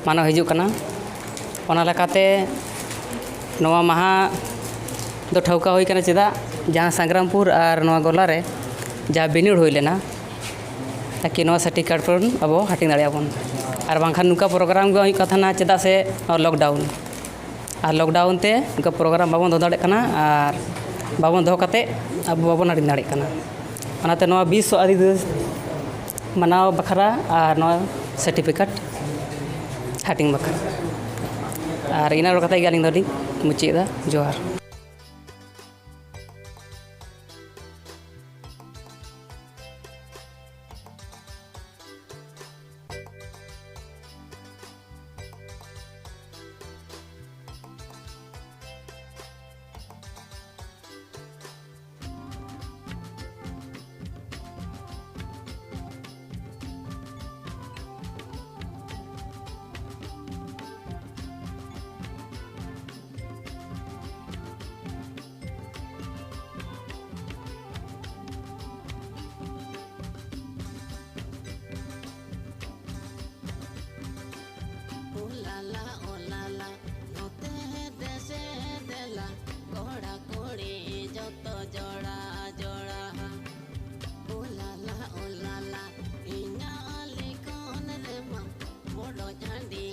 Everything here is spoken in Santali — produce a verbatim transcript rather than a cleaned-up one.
ᱢᱟᱱᱟᱣ ᱦᱤᱡᱩᱜ ᱠᱟᱱᱟ᱾ ᱚᱱᱟ ᱞᱮᱠᱟᱛᱮ ᱱᱚᱣᱟ ᱢᱟᱦᱟ ᱫᱚ ᱴᱷᱟᱹᱣᱠᱟᱹ ᱦᱩᱭ ᱠᱟᱱᱟ᱾ ᱪᱮᱫᱟᱜ? ᱡᱟᱦᱟᱸ ᱥᱟᱝᱜᱨᱟᱢᱯᱩᱨ ᱟᱨ ᱱᱚᱣᱟ ᱜᱚᱞᱟ ᱨᱮ ᱡᱟᱦᱟᱸ ᱵᱤᱱᱤᱰ ᱦᱩᱭ ᱞᱮᱱᱟ, ᱛᱟᱠᱤ ᱱᱚᱣᱟ ᱥᱟᱨᱴᱤᱯᱷᱤᱠᱮᱴ ᱵᱚᱱ ᱟᱵᱚ ᱦᱟᱹᱴᱤᱧ ᱫᱟᱲᱮᱭᱟᱜ ᱵᱚᱱ᱾ ᱟᱨ ᱵᱟᱝᱠᱷᱟᱱ ᱱᱚᱝᱠᱟ ᱯᱨᱳᱜᱨᱟᱢ ᱜᱮ ᱵᱟᱝ ᱦᱩᱭᱩᱜ ᱠᱟᱱ ᱛᱟᱦᱮᱱᱟ᱾ ᱪᱮᱫᱟᱜ ᱥᱮ ᱱᱚᱣᱟ ᱞᱚᱠᱰᱟᱣᱩᱱ, ᱟᱨ ᱞᱚᱠᱰᱟᱣᱩᱱ ᱛᱮ ᱱᱚᱝᱠᱟ ᱯᱨᱳᱜᱨᱟᱢ ᱵᱟᱵᱚᱱ ᱫᱚᱦᱚ ᱫᱟᱲᱮᱭᱟᱜ ᱠᱟᱱᱟ, ᱟᱨ ᱵᱟᱵᱚᱱ ᱫᱚᱦᱚ ᱠᱟᱛᱮ ᱟᱵᱚ ᱵᱟᱵᱚᱱ ᱦᱟᱹᱴᱤᱧ ᱫᱟᱲᱮᱭᱟᱜ ᱠᱟᱱᱟ᱾ ᱚᱱᱟᱛᱮ ᱱᱚᱣᱟ ᱵᱤᱥᱥᱚ ᱟᱹᱫᱤᱵᱟᱹᱥᱤ ᱢᱟᱱᱟᱣ ᱵᱟᱠᱷᱨᱟ ᱟᱨ ᱱᱚᱣᱟ ᱥᱟᱨᱴᱤᱯᱷᱤᱠᱮᱴ ᱦᱟᱹᱴᱤᱧ ᱵᱟᱠᱷᱨᱟ᱾ ᱟᱨ ᱤᱱᱟᱹ ᱨᱚᱲ ᱠᱟᱛᱮ ᱜᱮ ᱟᱹᱞᱤᱧ ᱫᱚᱞᱤᱧ ᱢᱩᱪᱟᱹᱫ ᱮᱫᱟ᱾ ᱡᱚᱦᱟᱨ᱾ ᱩᱞᱟᱞᱟ, ᱩᱞᱟᱞᱟ, ᱱᱚᱛᱮ ᱫᱮᱥᱮ ᱫᱮᱞᱟ, ᱠᱚᱲᱟ ᱠᱩᱲᱤ ᱡᱚᱛᱚ ᱡᱚᱲᱟ ᱡᱚᱲᱟ᱾ ᱩᱞᱟᱞᱟ, ᱩᱞᱟᱞᱟ, ᱤᱧᱟᱜ ᱞᱤᱠᱷᱚᱱ ᱨᱮᱢᱟ ᱵᱚᱰᱚᱡ ᱦᱟᱺᱰᱤ